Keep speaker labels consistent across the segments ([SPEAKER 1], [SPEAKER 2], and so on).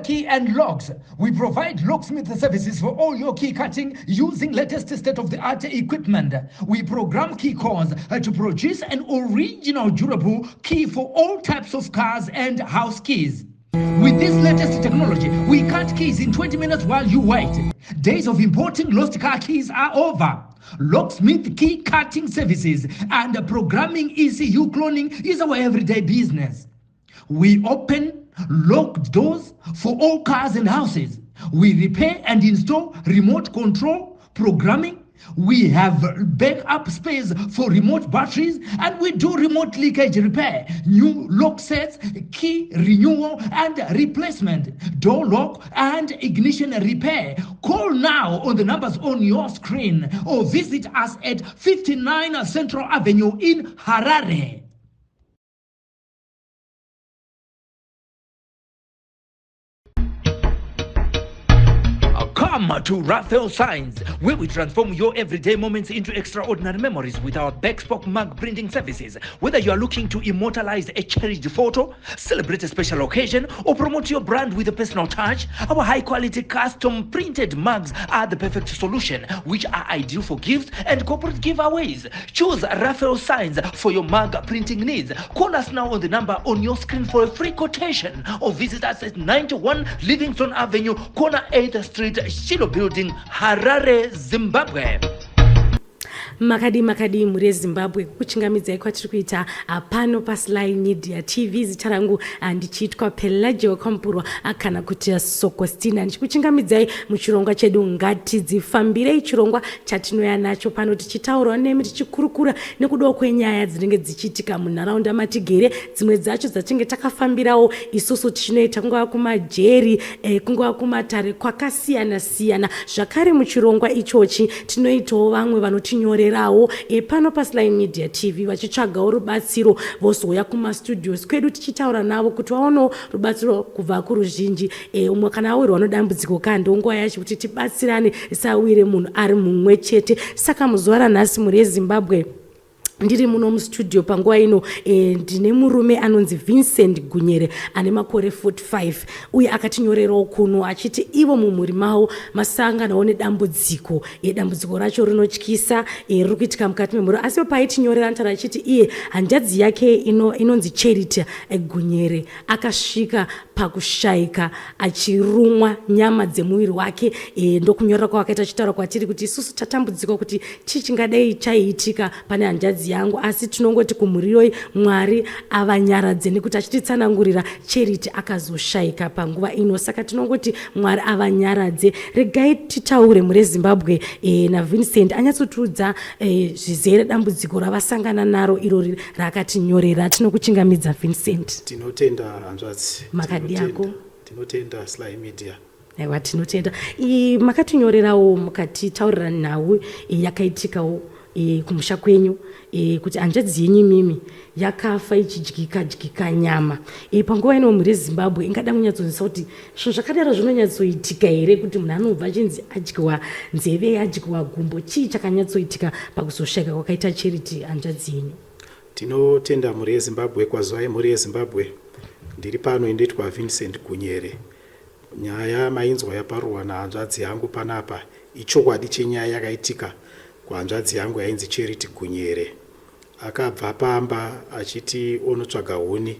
[SPEAKER 1] Key and Locks. We provide locksmith services for all your key cutting using latest state-of-the-art equipment. We program key cores to produce an original durable key for all types of cars and house keys. With this latest technology, we cut keys in 20 minutes while you wait. Days of importing lost car keys are over. Locksmith key cutting services and programming ECU cloning is our everyday business. We open locked doors for all cars and houses. We repair and install remote control programming. We have backup space for remote batteries and we do remote leakage repair, new lock sets, key renewal and replacement, door lock and ignition repair. Call now on the numbers on your screen or visit us at 59 Central Avenue in Harare. Come to Raphael Signs, where we transform your everyday moments into extraordinary memories with our bespoke mug printing services. Whether you are looking to immortalize a cherished photo, celebrate a special occasion, or promote your brand with a personal touch, our high quality custom printed mugs are the perfect solution, which are ideal for gifts and corporate giveaways. Choose Raphael Signs for your mug printing needs. Call us now on the number on your screen for a free quotation or visit us at 91 Livingston Avenue, corner 8th Street, Shiloh Building, Harare, Zimbabwe.
[SPEAKER 2] Makadii makadii mhuri yeZimbabwe, kukuchingamidzai kwatiri kuita pano paSly Media TV. Zita rangu ndichiitwa Pelagio Kampurwa kana kuti Sokostina, ndichikuchingamidzai muchirongwa chedu Ngatidzifambirei, chirongwa chatinoya nacho pano tichitaurawo nemi, tichikurukura nekudawo kwenyaya dzinenge dzichiitika munharaunda matigere, dzimwe dzacho dzatinge takafambirawo isusu tichinoita kungava kumajeri, kungava kumatare kwakasiyana siyana. Zvakare muchirongwa ichochi tinoitawo vamwe vanotinyorerawo pano paSly Media TV vachitsvagawo rubatsiro, vozouya kumastudios kwedu tichitaura navo kuti vaonewo rubatsiro kubva kuruzhinji. Umwe kana awirwa nedambudziko ka, ndonguva yacho kuti tibatsirane, isawire munhu ari mumwe chete. Saka muzuva ranhasi, mhuri yeZimbabwe, ndiri muno mustudio panguva ino ndine murume anonzi Vincent Gunyere, ane makore 45, uye akatinyorerawo kuno achiti ivo mumhuri mavo masanganawo nedambudziko. Dambudziko racho rinotyisa, riri kuitika mukati memhuri. Asi paaitinyorera anotaura achiti iye hanzvadzi yake inonzi Charity Gunyere akasvika pakushayika achirumwa nyama dzemuviri wake. Ndokunyorera kwavakaita achitaura kwatiri kuti isusu tatambudzika kuti chii chingadai chaiitika pane hanzvadzi yangu, asi tinongoti kumhuri iyoyi Mwari avanyaradze, nekuti achititsanangurira, Charity akazoshayika panguva ino, saka tinongoti Mwari avanyaradze. Regai titaure, mhuri yeZimbabwe, naVincent anyatsotiudza zvizere dambudziko ravasangana naro irori raakatinyorera. Tinokuchingamidza, Vincent.
[SPEAKER 3] Tinotenda, hanzvadzi.
[SPEAKER 2] Makadi
[SPEAKER 3] Tinotenda.
[SPEAKER 2] ako?
[SPEAKER 3] Tinotenda, Sly Media.
[SPEAKER 2] Aiwa, tinotenda. Makatinyorerawo mukatitaurira nhau yakaitikawo kumusha kwenyu, kuti hanzvadzi yenyu imimi yakafa ichidyika dyika nyama. Panguva ino mhuri yeZimbabwe ingada kunyatsonzwisisa kuti zvinhu zvakadaro zvinonyatsoitika here, kuti munhu anobva achinzi adyiwa nzeve, adyiwa gumbo. Chii chakanyatsoitika pakuzoshayika kwakaita Charity, hanzvadzi yenyu?
[SPEAKER 3] Tinotenda, mhuri yeZimbabwe. Kwazwai, mhuri yeZimbabwe. Ndiri pano, indoitwa Vincent Gunyere. Nyaya mainzwa yaparurwa nahanzvadzi yangu panapa ichokwadi chenyaya yakaitika kuhanzvadzi yangu yainzi Charity Gunyere. Akabva pamba achiti onotsvaga huni.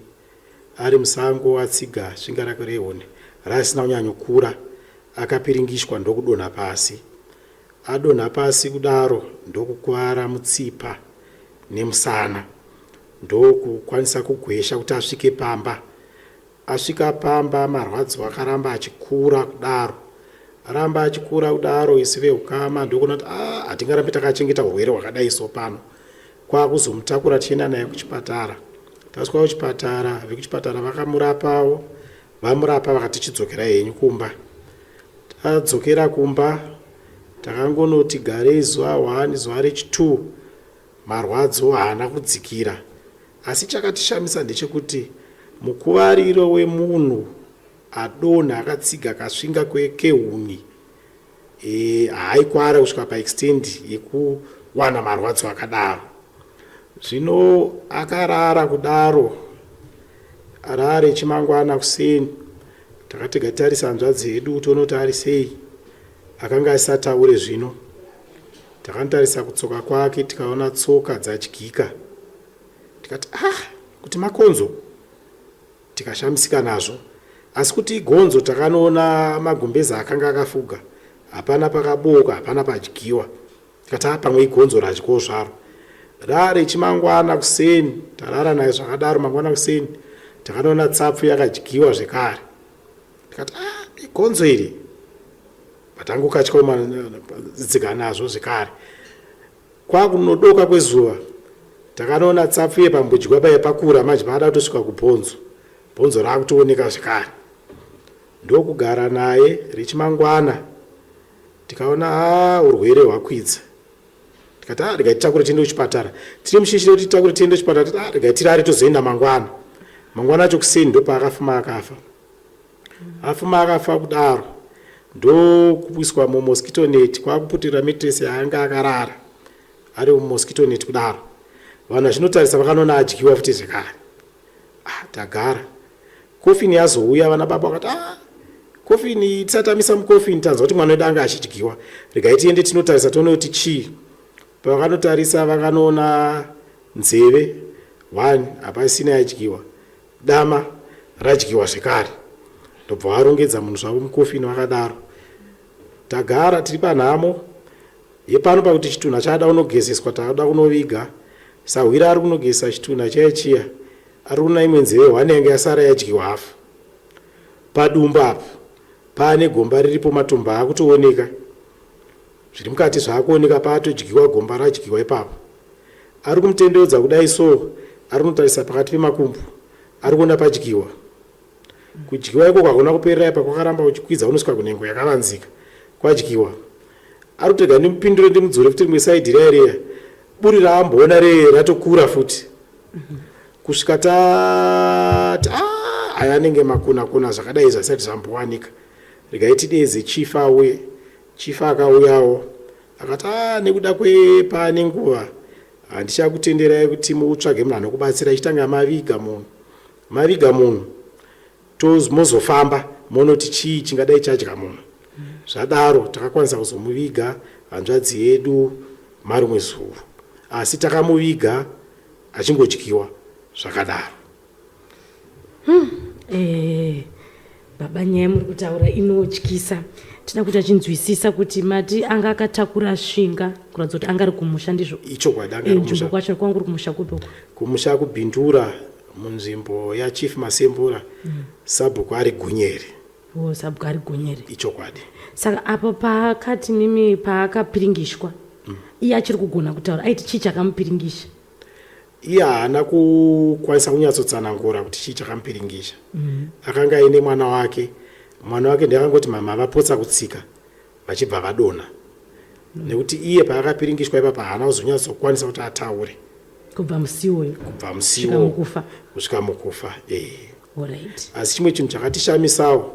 [SPEAKER 3] Ari musango atsiga svinga rake rehuni raasina kunyanyokura, akapiringishwa ndokudonha pasi. Adonha pasi kudaro ndokukuvara mutsipa nemusana, ndokukwanisa kugwesha kuti asvike pamba. Asvika pamba marwadzo akaramba achikura kudaro, aramba achikura kudaro, isu veukama ndokuona kuti a hatingarambi takachengeta urwere hwakadai so pano, kwakuzomutakura tichienda naye kuchipatara. Tasvika kuchipatara, vekuchipatara vakamurapawo. Vamurapa vakati chidzokerai henyu kumba. Tadzokera kumba takangonoti garei zuva 1, zuva rechi2, marwadzo haana kudzikira. Asi chakatishamisa ndechekuti mukuvariro wemunhu adonha akatsiga kasvinga kehuni haaikwara kusvika paextend yekuwana marwadzo akadaro. Zvino akarara kudaro, arare chimangwana kuseni. Takati gatitarisa hanzvadzi yedu tione kuti ari sei. Akanga asisataure zvino. Takanotarisa kutsoka kwake tikaona tsoka dzadyika. Tikati ah, kuti makonzo? Tikashamisika nazvo. Asi kuti igonzo takanoona magumbeze akanga akafuga. Hapana pakabooka, hapana padyiwa. Tikati ah, pamwe igonzo radyawo zvaro. Rare chimangwana kuseni, tarara naye zvakadaro mangwana kuseni, takanoona tsapfu yakadyiwa zvekare. Tikati ah, igonzo iri. Patangokatya nazvo zvekare. Kwakunodoka kwezuva takanoona tsapfu yepambudyiwa paye pakura manje paada kutosvika kubhonzo. Bhonzo rakutooneka zvekare. Ndokugara naye rechimangwana tikaona haa urwere hwakwidza. Tikati ah regai titakure tiende kuchipatara. Tiri mushishi rekuti titakure tiende kuchipatara tati ah regai tirare tozoenda mangwana. Mangwana acho kuseni ndopaakafuma akafa. Afuma akafa kudaro ndokuiswa mumosquito net kwakuputirira metress yaanga akarara ari mumosquito net kudaro. Vanhu vachinotarisa vakanoona adyiwa futi zvekare. Ah, tagara. Coffin yazouya vana baba vakati ah, coffin tisatamisa mucoffin tanzwa kuti mwana wedu anga achidyiwa. Regai tiende tinotarisa tione kuti chii. Pavakanotarisa vakanoona nzeve one hapasina yadyiwa. Dama radyiwa zvekare. Ndobva varongedza munhu zvavo mukofini vakadaro. Tagara tiri panhamo yepano pakuti chitunha chada kunogezeswa tada kunoviga. Sahwira ari kunogezesa chitunha chiya chiya ari kuna imwe nzeve hwani yange yasara yadyiwa hafu. Padumbu apa paane gomba riripo matumbu akutooneka. Zviri mukati zvaakuoneka paatodyiwa gomba radyiwa ipapo. Ari kumutendeudza kudai so ari kunotarisa pakati pemakumbo ari kuona padyiwa. Kudyiwa ikoko hakuna kuperera ipa kwakaramba kuchikwidza kunosvika kunhengo yakavanzika. Kwadyiwa. Ari kutega ndimupindure ndimudzore futi rimwe saidhi riya riya. Buri raamboona reye ratokura futi. Kusvika tati ah aya anenge makuna kuna zvakadai zvasati zvambowanika. Regai tideedze chief auye. Chief akauyawo akati ah nekuda kwepaane nguva handichakutenderai kuti mutsvage munhu anokubatsira ichitanga maviga munhu maviga munhu mozofamba monoti chii chingadai chadya munhu zvadaro takakwanisa kuzomuviga hanzvadzi yedu marimwe zuro asi takamuviga achingodyiwa zvakadaro.
[SPEAKER 2] Eh, baba nyaya muri kutaura inotyisa tida kuti achinzwisisa kuti mati anga akatakura svinga kuratidza kuti anga ari kumusha ndizvo
[SPEAKER 3] Ichokwadi anga ari
[SPEAKER 2] Eh, nzvimbo
[SPEAKER 3] kumusha.
[SPEAKER 2] kwacho kwanga uri kumusha kupi uko
[SPEAKER 3] Kumusha kuBindura munzvimbo yaChief Masembura sabhuku ari Gunyere.
[SPEAKER 2] O sabhuku ari Gunyere.
[SPEAKER 3] Ichokwadi.
[SPEAKER 2] Saka apo paakati mimi paakapiringishwa iye achiri kugona kutaura aiti chii chakamupiringisha?
[SPEAKER 3] Iye haana kukwanisa kunyatsotsanangura kuti chii chakamupiringisha. Akanga aine mwana wake. Mwana wake ndiye akangoti mama vapotsa kutsika vachibva vadonha. Nekuti iye paakapiringishwa ipapa haana kuzonyatsokwanisa kuti ataure.
[SPEAKER 2] Kubva musi iwoyo.
[SPEAKER 3] Kubva musi
[SPEAKER 2] Kusvika
[SPEAKER 3] iwowo.
[SPEAKER 2] mukufa.
[SPEAKER 3] Kusvika mukufa, eh.
[SPEAKER 2] Alright.
[SPEAKER 3] Asi chimwe chinhu chakatishamisawo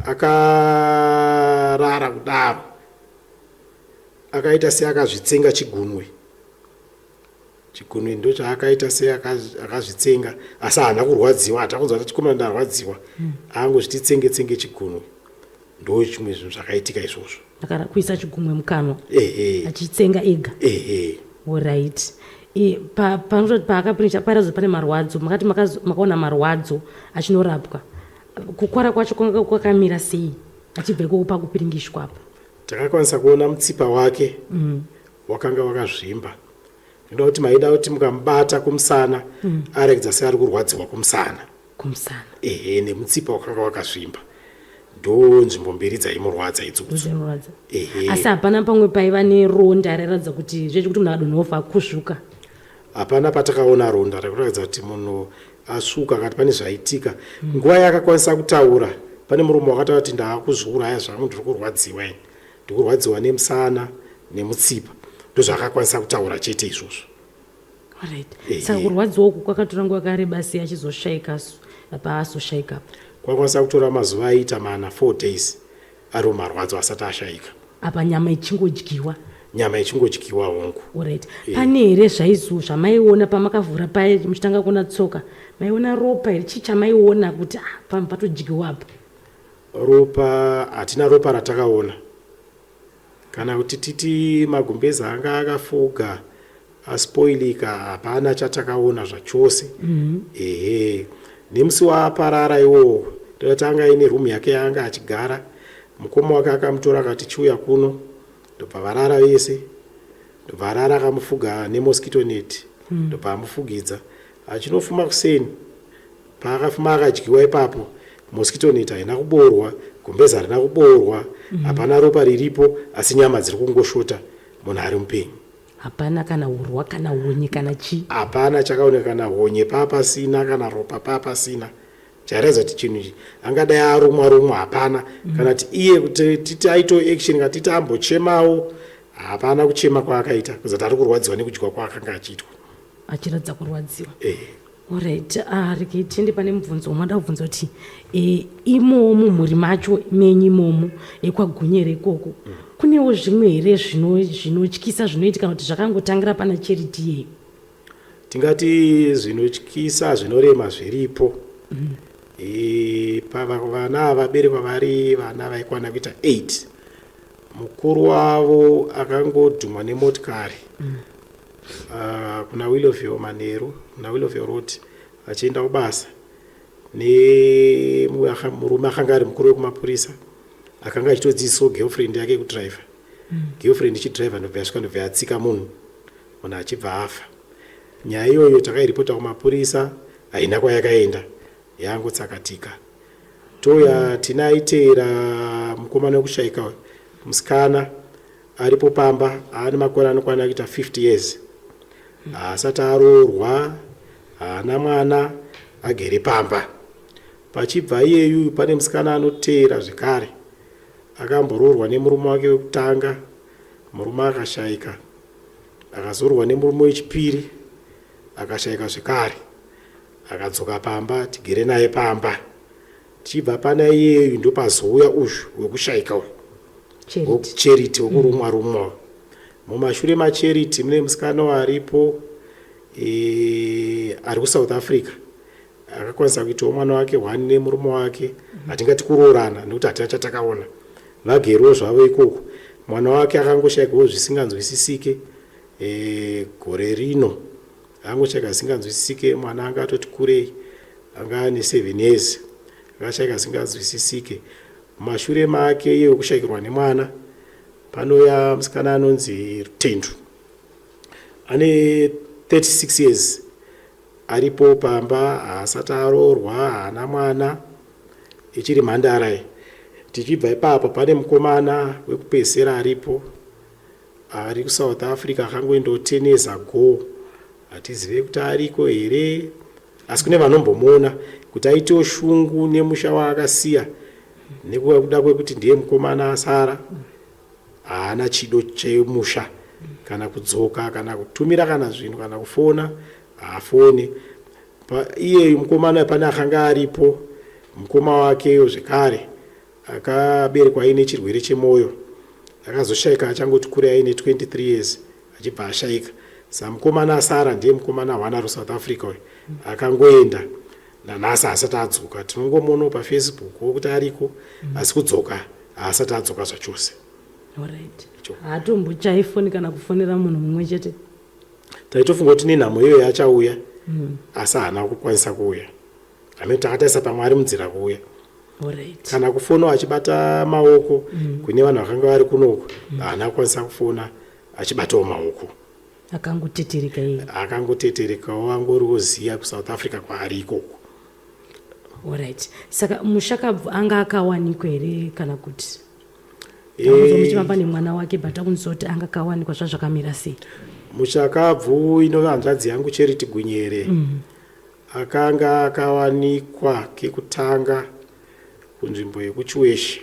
[SPEAKER 3] akarara kudaro akaita seakazvitsenga chigunwe. Chigunwe ndochaakaita seakazvitsenga asi haana kurwadziwa hatakunzwa kuti chikomana ndarwadziwa mm. angozviti tsenge tsenge chigunwe ndo chimwe zvinhu zvakaitika izvozvo
[SPEAKER 2] akara kuisa chigumwe mukanwa achitsenga ega
[SPEAKER 3] ehe
[SPEAKER 2] orit panototi paakapirisha pairadzo pane marwadzo makati makaona marwadzo achinorapwa kukwara kwacho kwanga kwakamira sei achibva ikoko pakupiringishwa apa
[SPEAKER 3] takakwanisa kuona mutsipa wake mm. Wakanga wakazvimba ndoda kuti maida kuti mukamubata kumusana mm. aregedza seari kurwadziwa kumusana
[SPEAKER 2] kumusana
[SPEAKER 3] ehe nemutsipa wakanga wakazvimba ndo nzvimbo mbiri dzaimurwadza idzodzo
[SPEAKER 2] ehe asi hapana pamwe paiva neronda rairatidza kuti zvechikuti munhu adonhofa akuzvuka
[SPEAKER 3] hapana patakaona ronda rekuratidza kuti munhu asvuka akati pane zvaitika mm. nguva yaakakwanisa kutaura pane murume wakataura kuti ndaakuzviuraya zvangu ndiri kurwadziwa ini Ndikurwadziwa nemusana nemutsipa ndozvaakakwanisa kutaura chete izvozvo.
[SPEAKER 2] Alright. Saka kurwadziwa uku kwakatora nguva yakareba sei achizoshaika paazoshaika apa?
[SPEAKER 3] Kwakwanisa kutora mazuva aiita mana 4 days ari mumarwadzo asati ashaika.
[SPEAKER 2] Apa nyama ichingodyiwa.
[SPEAKER 3] Nyama ichingodyiwa hongu.
[SPEAKER 2] Alright. Pane here zvaizo zvamaiona pamakavhura paye muchitanga kuona tsoka? Maiona ropa here chii chamaiona kuti ah pamwe patodyiwa apa?
[SPEAKER 3] Ropa hatina ropa ratakaona kana kuti titi magumbeze anga akafuga aspoilika hapana chatakaona zvachose. Ehe nemusi waaparara iwowo totati anga aine room yake yaanga achigara mukoma wake akamutora akati chiuya kuno ndobva varara vese ndobva arara akamufuga nemosquito net ndobva amufugidza achinofuma kuseni Paakafuma akadyiwa ipapo mosquito net haina kuboorwa, gumbeze harina kuboorwa, hapana ropa riripo asi nyama dziri kungoshota munhu ari mupenyu.
[SPEAKER 2] Hapana kana hurwa kana honye kana chii.
[SPEAKER 3] Hapana chakaoneka kana honye paapasina kana ropa paapasina. Chairatidza kuti chinhu ichi angadai arumwa rumwa hapana kana kuti iye kuti titi aitawo action kana titi ambochemawo hapana kuchema kwaakaita kuzati ari kurwadziwa nekudyiwa kwaakanga achiitwa.
[SPEAKER 2] Achiratidza kurwadziwa.
[SPEAKER 3] Eh.
[SPEAKER 2] Alright, ah, regai tiende pane mubvunzo wamada kubvunza kuti e, imomo mumhuri macho menyu imomo ekwaGunyere ikoko mm. kunewo zvimwe here zvinotyisa zvinoitika kuti zvakangotangira pana Charity iyeyo?
[SPEAKER 3] Tingati zvinotyisa zvinorema zviripo mm. E, pavana vaberekwa vari vana vaikwana kuita 8 mukuru wavo akangodhumwa nemotikari mm. Kuna Willowvale manheru kuna Willowvale Road achienda kubasa nemurume akanga ari mukuru wekumapurisa akanga achitodzidzisawo girlfriend yake kudriver mm. girlfriend ichidriver ndobva yasvika ndobva yatsika munhu munhu achibva afa nyaya iyoyo takairipota kumapurisa haina kwayakaenda yangotsakatika touya mm. tina aiteera mukomana wekushaika uyu musikana Aripo pamba aane makore anokwana kuita 50 years haasati aroorwa haana mwana agere pamba. Pachibva iyeyuyu pane musikana anoteera zvekare akamboroorwa nemurume wake wekutanga murume akashaika akazoroorwa nemurume wechipiri akashaika zvekare akadzoka pamba tigere naye pamba. Tichibva pana iyeyu ndopazouya uyu wekushaika uyu.
[SPEAKER 2] Charity.
[SPEAKER 3] Charity wekurumwa rumwa uyu. Mumashure maCharity mune musikana waripo e, ari kuSouth Africa akakwanisa kuitawo mwana wake one nemurume wake hatingati kuroorana nekuti hatina chatakaona vagerewo zvavo ikoko mwana wake akangoshaikawo zvisinganzwisisike e, gore rino angoshaika zvisinganzwisisike mwana anga atoti kurei Anga ane 7 years akashaika zvisinganzwisisike. Mumashure make iye wekushaikirwa nemwana panouya musikana anonzi Rutendo ane 36 years aripo pamba haasati aroorwa haana mwana ichiri mhandara iyi. Tichibva ipapo pane mukomana wekupedzisira aripo ari kuSouth Africa akangoendawo 10 years ago hatizive kuti ariko here asi kune vanombomuona kuti aitewo shungu nemusha waakasiya nekuda kwekuti ndiye mukomana asara haana chido chemusha kana kudzoka kana kutumira kana zvinhu kana kufona haafone iyeyu mukomana pane akanga aripo mukoma wakeyo zvekare Akaberekwa aine chirwere chemoyo. Akazoshaika achangoti kurei aine 23 years achibva ashaika. Sa mukomana asara ndiye mukomana one ari kuSouth Africa uyu. Akangoenda nanhasi haasati adzoka. Tinongomuonawo paFacebook wo kuti ariko asi kudzoka haasati adzoka zvachose.
[SPEAKER 2] Alright. Haatombochayi foni kana kufonera munhu mumwe chete.
[SPEAKER 3] Taitofunga kuti nenhamo iyoyo achauya asi haana kukwanisa kuuya. Amene takatarisa pamwe ari munzira kuuya.
[SPEAKER 2] Alright.
[SPEAKER 3] Kana kufona achibata maoko mm. kune vanhu vakanga vari kunoku mm. haana kukwanisa kufona achibatawo maoko.
[SPEAKER 2] Akangotetereka iye.
[SPEAKER 3] Akangoteterekawo angoriwo ziya kuSouth Africa kwaari ikoko.
[SPEAKER 2] Alright. Saka mushakabvu anga akawanikwa here kana kuti Takunzwa eh. nemwana wake but takunzwa kuti anga akawanikwa zvazvakamira sei?
[SPEAKER 3] Mushakabvu inova hanzvadzi yangu Charity Gunyere. Mm. Akanga akawanikwa kekutanga kunzvimbo yekuChiweshe.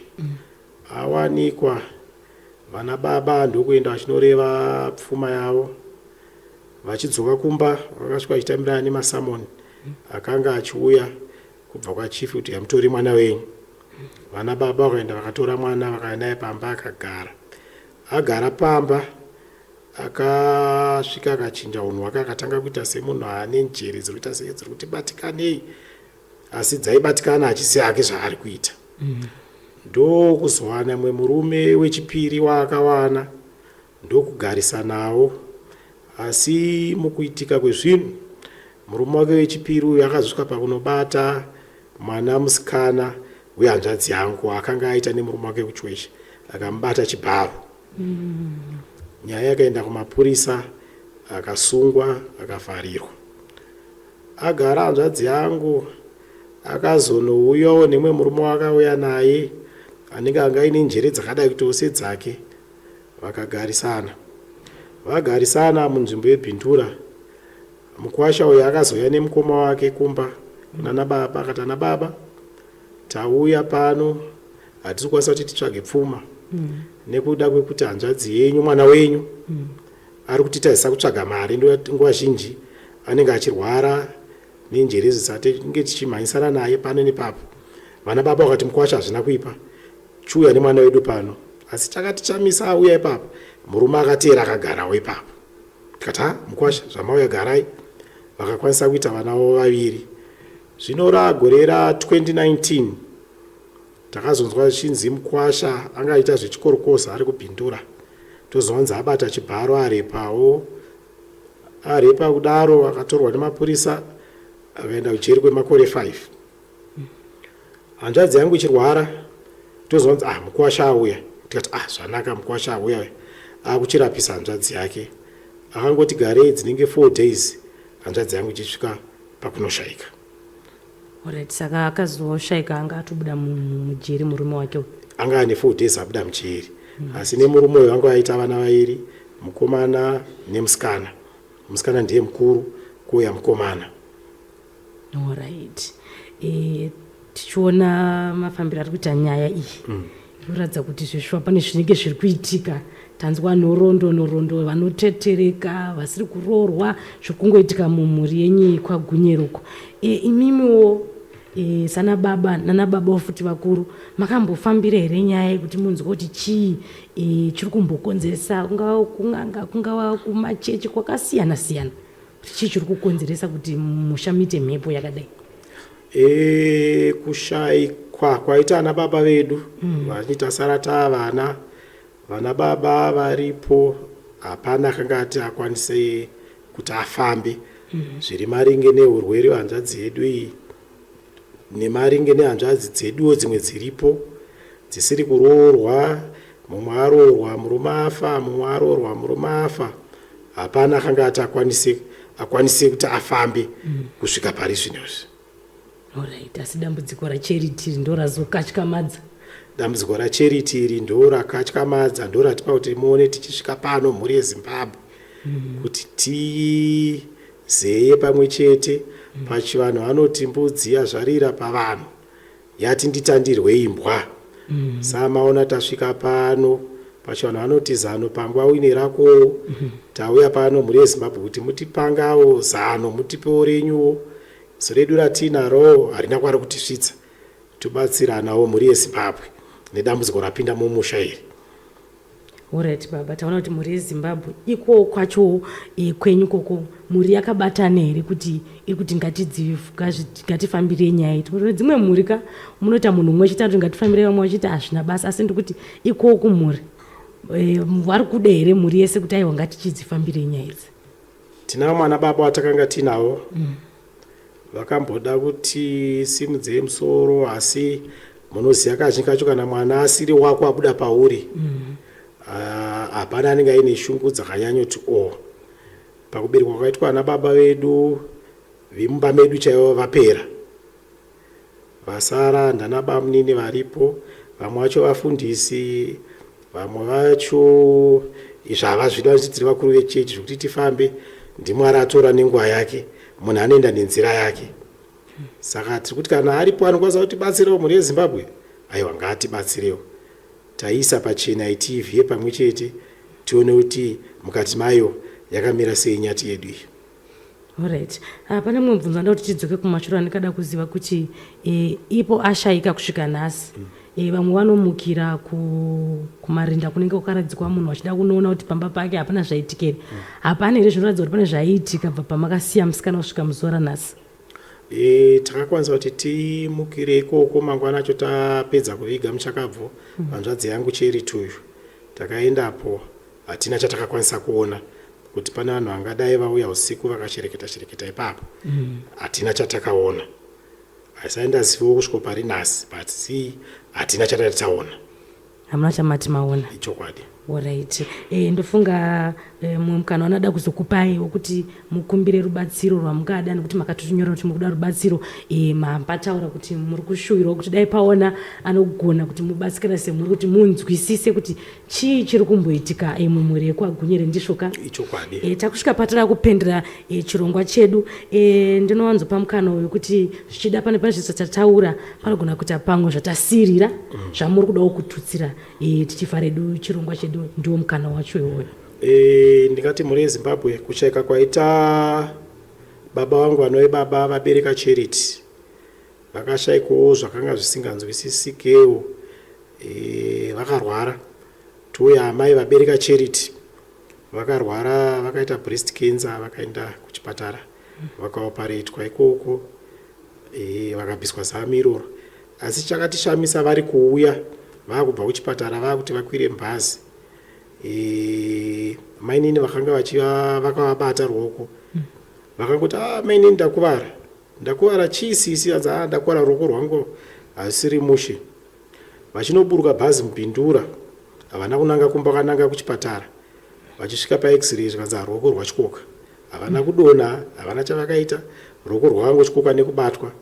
[SPEAKER 3] Awanikwa, vana baba ndokuenda vachinoreva pfuma yavo. Vachidzoka kumba, vakasvika vachitambirana nemasamoni akanga achiuya kubva kwachief kuti hamutore mwana wenyu. Vana baba vakaenda vakatora mwana vakauya naye pamba akagara. Agara pamba, Akasvika akachinja hunhu hwake akatanga kuita semunhu ane njere dziri kuita sei dziri kuti batikanei asi dzaibatikana achiziva hake zvaari kuita mm. Ndokuzowana mumwe murume wechipiri waakawana ndokugarisanawo. Asi mukuitika kwezvinhu, murume wake wechipiri uyu akazosvika pakunobata mwana musikana wehanzvadzi yangu waakanga aita nemurume wake kuChiweshe, akamubata chibharo. Nyaya yakaenda kumapurisa, akasungwa akavharirwa. Agara hanzvadzi yangu akazonouyawo nemumwe murume waakauya naye anenge anga aine njere dzakadai kuitawo sedzake vakagarisana. Vagarisana munzvimbo yeBindura, mukwasha uyu akazouya nemukoma wake kumba kunana baba akati ana baba tauya pano hatisi kukwanisa kuti titsvage pfuma nekuda kwekuti hanzvadzi yenyu mwana wenyu ari kutitadzisa kutsvaga mari nguva zhinji anenge achirwara nenjere dzatinge tichimhanyisana naye pano nepapo. Vana baba vakati mukwasha hazvina kuipa chiuya nemwana wedu pano asi takati chamisa auya ipapo murume akateera akagarawo ipapo tikati ha mukwasha zvamauya garai vakakwanisa kuita vana vavo vaviri zvino ragore ra 2019 Takazonzwa zvichinzi mukwasha anga achiita zvechikorokoza ari kuBindura tozonzi abata chibharo arepawo. Arepa kudaro akatorwa nemapurisa akaenda kujeri kwemakore 5. Hanzvadzi yangu ichirwara tozonzi ah mukwasha auya tikati ah zvanaka mukwasha auya akuchirapisa hanzvadzi yake. Akangoti garei dzinenge 4 days hanzvadzi yangu ichisvika pakunoshaika.
[SPEAKER 2] Alright, saka akazoshaika anga atobuda mujeri murume wake uyu.
[SPEAKER 3] Anga ane 4 days abuda mujeri. Asi nemurume uyu vanga vaita vana vairi, mukomana nemusikana. Musikana ndiye mukuru kuuya mukomana.
[SPEAKER 2] Alright. E, tichiona mafambiro ari kuita nyaya iyi inoratidza kuti zveshuwa pane zvinenge zviri kuitika tanzwa nhoroondo nhoroondo vanotetereka vasiri kuroorwa zviri kungoitika mumhuri yenyu kwagunyero uko e, imimiwo e, sana baba nana baba futi vakuru makambofambira here nyaya yekuti munzwe kuti chii e, chiri kumbokonzeresa kungava kun'anga kungava kumachechi kwakasiyana siyana kuti chii chiri kukonzeresa kuti musha muite mhepo yakadai
[SPEAKER 3] E, kushaikwa kwaita ana baba vedu vati tasara taavana vana baba varipo hapana akanga ati akwanise kuti afambe zviri maringe neurwere hwehanzvadzi yedu iyi nemaringe nehanzvadzi dzeduwo dzimwe dziripo dzisiri kuroorwa mumwe aroorwa murume afa mumwe aroorwa murume afa hapana akanga ati akwanise akwanise kuti afambe kusvika pari zvino izvi.
[SPEAKER 2] Alright, asi dambudziko raCharity iri ndorazokatyamadza.
[SPEAKER 3] Dambudziko raCharity iri ndorakatyamadza ndoratipa kuti muone tichisvika pano mhuri yeZimbabwe kuti tizeye pamwe chete. Pachivanhu vanoti mbudzi yazvarira pavanhu yati nditandirwe imbwa. Saa maona tasvika pano pachivanhu vanoti zano pangwa uine rakowo. Tauya pano mhuri yeZimbabwe kuti mutipangawo zano mutipewo renyuwo. Isu redu ratiinaro harina kwari kutisvitsa tobatsiranawo mhuri yeZimbabwe nedambudziko rapinda mumusha iri.
[SPEAKER 2] Alright baba, taona kuti mhuri yeZimbabwe ikoo kwacho e, kwenyu koko mhuri yakabatana here kuti iri kuti ngatifambirei nyaya iyi. Tinoona dzimwe mhuri ka munoita munhu mumwe chete anoti ngatifambirei vamwe vachiti hazvina basa asi ndikuti ikoo kumhuri e, vari kuda here mhuri yese kuti aiwa ngatichidzifambirei nyaya idzi.
[SPEAKER 3] Tina mwana baba watakanga tinavo vakamboda kuti simudzei musoro asi munoziva kazhinji kacho kana mwana asiri wako abuda pauri hapana anenge aine shungu dzakanyanyoti o oh. Pakuberekwa kwakaitwa ana baba vedu vemumba medu chaivo vapera Vasara ndana bamunini varipo, vamwe vacho vafundisi, vamwe vacho izvi havazvidi vanoti tiri vakuru vechechi zvekuti tifambe ndiMwari atora nenguva yake, munhu anoenda nenzira yake. Saka tiri kuti kana aripo anokwanisa kutibatsirawo mhuri yeZimbabwe, aiwa ngaatibatsirewo. Taiisa pachena iTV pamwe chete tione kuti mukati mayo yakamira sei nyati yedu iyi.
[SPEAKER 2] Alright. Ah, pane mumwe mubvunzo wandida kuti tidzoke kumashure wandikada kuziva kuti e, ipo ashaika kusvika nhasi mm. E, vamwe vanomukira ku, kumarinda kunenge kwakaradzikwa munhu vachida kunoona kuti pamba pake hapana zvaitikeri mm. Hapana here zvinoratidza kuti pane zvaiitika bva pamakasiya musikana kusvika muzuva ranhasi?
[SPEAKER 3] E, takakwanisa kuti timukire ikoko mangwana acho tapedza kuviga muchakabvu hanzvadzi yangu Charity uyu. Takaendapo, hatina chatakakwanisa kuona kuti pane vanhu vangadai vauya usiku vakashereketa shereketa ipapo. Hatina chatakaona. Haisai ndazivawo kusvika pari nhasi, but see, hatina chatati taona.
[SPEAKER 2] Hamuna chamati maona?
[SPEAKER 3] Ichokwadi.
[SPEAKER 2] Alright. Ndofunga mumwe mukana wanoda kuzokupai wekuti mukumbire rubatsiro rwamungada, nekuti makatonyora kuti muri kuda rubatsiro. Mapataura kuti muri kushuwirwa kuti dai paona anogona kuti mubatsirana semuri, kuti munzwisise kuti chii chiri kumboitika mumhuri yekwaGunyere, ndizvo ka?
[SPEAKER 3] Ichokwadi.
[SPEAKER 2] Takusvika patira kupendera chirongwa chedu. Ndinowanzopa mukana uyu kuti zvichida pane pane zvese tataura, panogona kuita pamwe zvatasirira zvamuri kudawo kututsira tichifa redu chirongwa chedu. Ndiwo mukana wacho iwoyo.
[SPEAKER 3] Ndingati mhuri yeZimbabwe, kushaika kwaita baba vangu vanove baba vabereka Charity, vakashaikawo zvakanga zvisinganzwisisikewo. Vakarwara. Touya amai vabereka Charity, vakarwara, vakaita breast cancer, vakaenda kuchipatara, vakaoparetwa ikoko, vakabviswa zamu iroro. Asi chakatishamisa, vari kuuya vaakubva kuchipatara, vaakuti vakwire bhazi, mainini vakanga vakavabata ruoko, vakangoti, "Ah, mainini, ndakuvara, ndakuvara." "Chii sisi?" Anzi, "Ah, ndakuvara ruoko rwangu, hazvisiri mushe." Vachinoburuka bhazi muBindura, havana kunanga kumba, vakananga kuchipatara. Vachisvika paX-ray, zvikanzi ruoko rwatyoka. Havana kudonha, havana chavakaita, ruoko rwakangotyoka nekubatwa.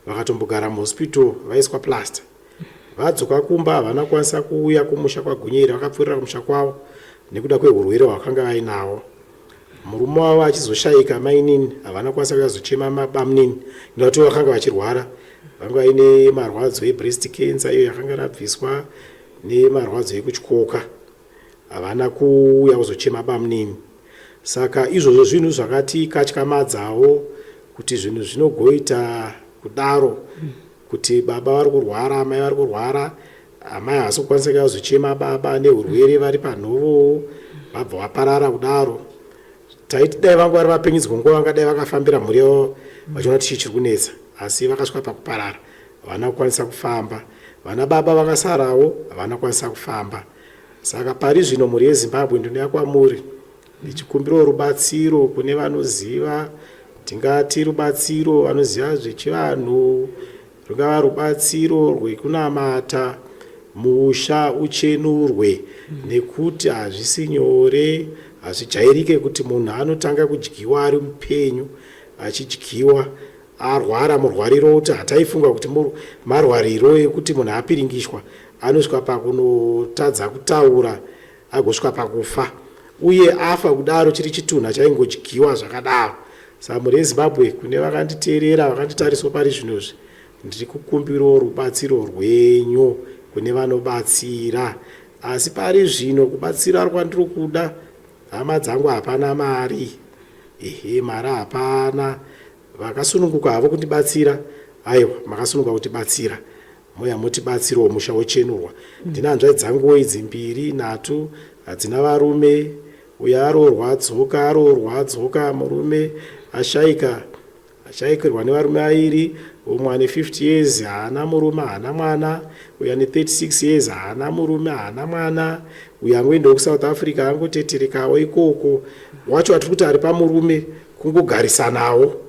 [SPEAKER 3] Vakatombogara muhospital vaiswa plaster. Vadzoka kumba, havana kukwanisa kuuya kumusha kwaGunyeri, vakapfuurira kumusha kwavo nekuda kweurwere hwavakanga vainawo. Murume wavo achizoshayika, mainini havana kukwanisa kuuya kuzochema mabamunini nekuti vakanga vachirwara, vanga vaine marwadzo ebreast cancer iyo yakanga rabviswa nemarwadzo ekutyoka. Havana kuuya kuzochema bamunini. Saka izvozvo zvinhu zvakatikatyamadzawo kuti zvinhu zvinogoita kudaro, kuti baba vari kurwara, amai vari kurwara, amai havasi kukwanisa kuuya kuzochema baba neurwere, vari panhovowo, vabva vaparara kudaro. Taiti dai vanga vari vapenyu, dzimwe nguva vangadai vakafambira mhuri yavo vachiona kuti chii chiri kunetsa, asi vakasvika pakuparara, havana kukwanisa kufamba. Vana baba vakasarawo havana kukwanisa kufamba. Saka pari zvino, mhuri yeZimbabwe, ndinouya kwamuri ndichikumbirawo rubatsiro kune vanoziva. Tingati rubatsiro vanoziva zvechivanhu, rungava rubatsiro rwekunamata, musha uchenurwe, nekuti hazvisi nyore, hazvijairike kuti munhu anotanga kudyiwa ari mupenyu, achidyiwa arwara murwariro kuti hataifunga kuti marwariro ekuti munhu apiringishwa anosvika pakunotadza kutaura, agosvika pakufa, uye afa kudaro chiri chitunha chaingodyiwa zvakadaro. Saka mhuri yeZimbabwe, kune vakanditeerera, vakanditariswa pari zvinozvi, ndiri kukumbirawo rubatsiro rwenyu kune vanobatsira. Asi pari zvino kubatsira kwandiri kuda, hama dzangu, hapana mari. Ehe, mari hapana. Vakasununguka havo kundibatsira, aiwa, makasununguka kutibatsira, moya motibatsirawo musha wochenurwa. Ndine hanzvadzi dzanguwo idzi mbiri, nhatu, hadzina varume. Uyo aroorwa adzoka, aroorwa adzoka, murume ashaika, ashaikirwa nevarume vairi. Umwe ane 50 years, haana murume, haana mwana. Uyo ane 36 years, haana murume, haana mwana. Uyo angoendawo kuSouth Africa, angoteterekawo ikoko. Wacho atiri kuti ari pamurume kungogarisanawo,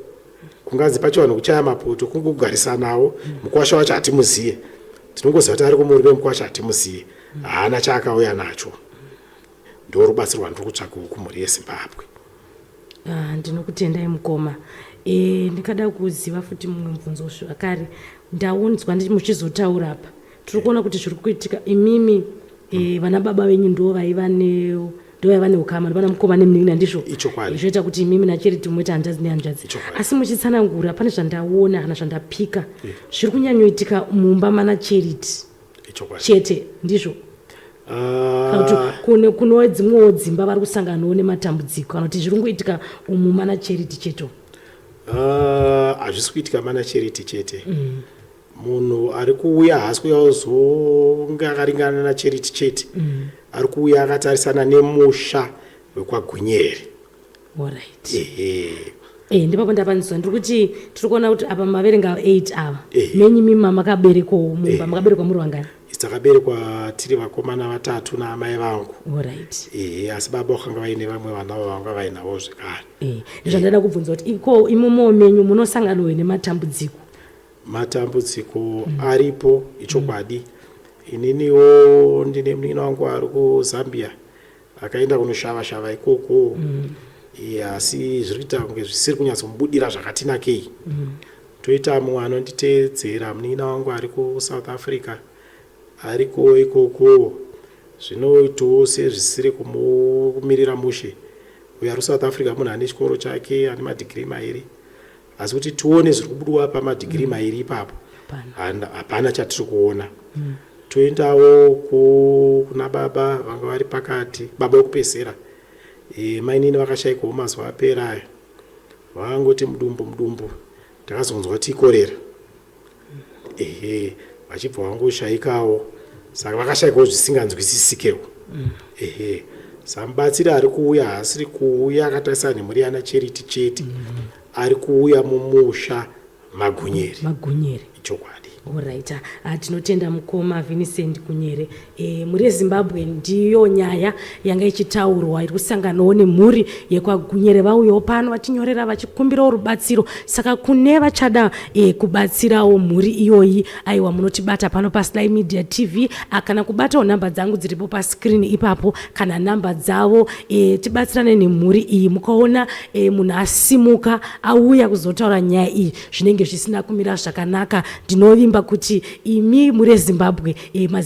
[SPEAKER 3] kunganzi pachivanhu kuchaya mapoto, kungogarisanawo. Mukwasha wacho hatimuziye, tinongoziva kuti ari kumurume, mukwasha hatimuziye, haana chaakauya nacho. Ndo rubatsiro rwandiri kutsvakawo kumhuri yeZimbabwe.
[SPEAKER 2] Ah, ndinokutendai mukoma. Ndingada kuziva futi mumwe mubvunzo zvakare. Ndaunzwa muchizotaura apa, tiri kuona kuti zviri kuitika imimi, vana baba venyu ndo vaiva neukama vana mukoma nemunin'ina, ndizvo?
[SPEAKER 3] Ichokwadi.
[SPEAKER 2] Zvoita kuti imimi naCharity muite hanzvadzi nehanzvadzi.
[SPEAKER 3] Ichokwadi.
[SPEAKER 2] Asi muchitsanangura, pane zvandaona kana zvandapika zviri kunyanyoitika mumba mana Charity chete, ndizvo? Kana kuti kune dzimwewo dzimba vari kusanganawo nematambudziko, kana kuti zviri kungoitika umu mana Charity chete?
[SPEAKER 3] Ah, hazvisi kuitika mana Charity chete. Munhu ari kuuya haasi kuuya kuzonge akaringana naCharity chete. Ari kuuya akatarisana nemusha wekwaGunyeri.
[SPEAKER 2] Alright.
[SPEAKER 3] Ehe.
[SPEAKER 2] E, ndipapo ndapanzwa ndiri kuti tiri kuona kuti apa maverenga 8 ava.
[SPEAKER 3] Eh.
[SPEAKER 2] Menyu mima makaberekwawo mumba, makaberekwa muri vangani?
[SPEAKER 3] Isu takaberekwa tiri vakomana vatatu naamai vangu.
[SPEAKER 2] Alright.
[SPEAKER 3] Ehe, asi baba vakanga vaine vamwe vana vavanga vainavo zvekare.
[SPEAKER 2] E, ndozvandada kubvunza kuti iko imomo menyu munosanganawo nematambudziko?
[SPEAKER 3] Matambudziko aripo, ichokwadi. Ininiwo ndine munin'ina wangu ari kuZambia, akaenda kunoshava shava ikoko. Asi zviri kuita kunge zvisiri kunyatsomubudira zvakati nakei. Toita mumwe anonditeedzera, munin'ina wangu ari kuSouth Africa, ariko ikoko, zvinoitawo sezvisiri kumumirira mushe. Uyo ari kuSouth Africa munhu ane chikoro chake, ane madhigiri mairi, asi kuti tione zviri kubudiwa pamadhigiri mairi ipapo,
[SPEAKER 2] Hapana.
[SPEAKER 3] Hapana chatiri kuona. Toendawo kuna baba vanga vari pakati, baba vekupedzisira. Mainini vakashayikawo mazuva apera ayo, vangoti mudumbu mudumbu, takazonzwa kuti ikorera. Ehe, vachibva vangoshayikawo, saka vakashayikawo zvisinganzwisisikewo. Ehe, saka mubatsiri ari kuuya haasiri kuuya akatarisana nemhuri yana Charity chete, ari kuuya mumusha maGunyere.
[SPEAKER 2] Magunyere.
[SPEAKER 3] Chokwadi.
[SPEAKER 2] Alright. Tinotenda mukoma Vincent Gunyere. Mhuri yeZimbabwe, ndiyo nyaya yanga ichitaurwa iri kusanganawo nemhuri yekwaGunyere. Vauyawo pano vachinyorera vachikumbirawo rubatsiro, saka kune vachada kubatsirawo mhuri iyoyi, aiwa, munotibata pano paSly Media TV, kana kubatawo nhamba dzangu dziripo pascreen ipapo kana nhamba dzavo, tibatsirane nemhuri iyi. Mukaona munhu asimuka auya kuzotaura nyaya iyi, zvinenge zvisina kumira zvakanaka. Ndinovimba kuti imi muri Zimbabwe,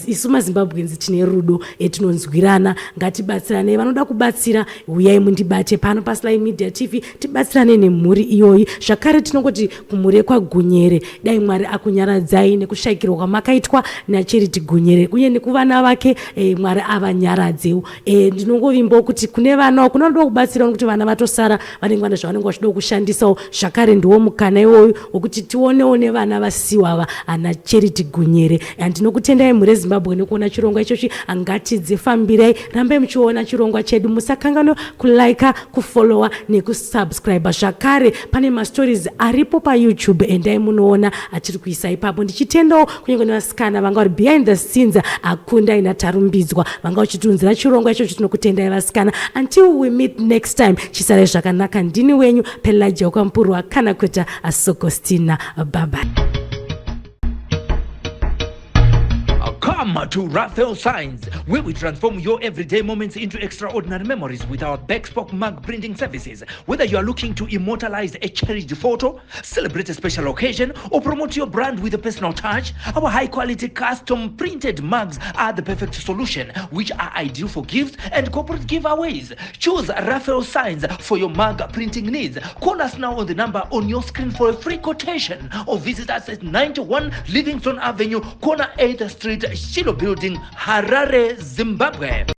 [SPEAKER 2] isu maZimbabweans tine rudo, tinonzwirana. Ngatibatsiranei. Vanoda kubatsira, uyai mundibate pano paSly Media TV, tibatsirane nemhuri iyoyi. Zvakare tinongoti kumhuri yekwaGunyere, dai Mwari akunyaradzai nekushayikirwa kwamakaitwa naCharity Gunyere, uye nekuvana vake, Mwari avanyaradzewo. Ndinongovimbawo kuti kune vanawo, kuna vanoda kubatsira, nekuti vana vatosara vanenge vane zvavanenge vachida kushandisawo zvakare. Ndiwo mukana iwoyu wekuti tionewo nevana vasiwa ava ana Charity Gunyere. Ndinokutendai mhuri yeZimbabwe nekuona chirongwa ichochi. Ngatidzifambirai, rambai muchiona chirongwa chedu, musakanganwa kulika, kufollowa nekusubscribe. Zvakare pane mastories aripo paYouTube, endai munoona atiri kuisa ipapo. Ndichitendawo kunyange nevasikana vanga vari behind the scenes, Akundai naTarumbidzwa, vanga vachitunzira chirongwa ichocho. Tinokutendai vasikana. Until we meet next time, chisarai zvakanaka. Ndini wenyu Pelagia Kwampurwa kana kuita Sokostina. Bye.
[SPEAKER 1] Come to Raphael Signs, where we transform your everyday moments into extraordinary memories with our bespoke mug printing services. Whether you are looking to immortalize a cherished photo, celebrate a special occasion, or promote your brand with a personal touch, our high quality custom printed mugs are the perfect solution, which are ideal for gifts and corporate giveaways. Choose Raphael Signs for your mug printing needs. Call us now on the number on your screen for a free quotation or visit us at 91 Livingston Avenue, corner 8th Street, Shiloh Building, Harare, Zimbabwe.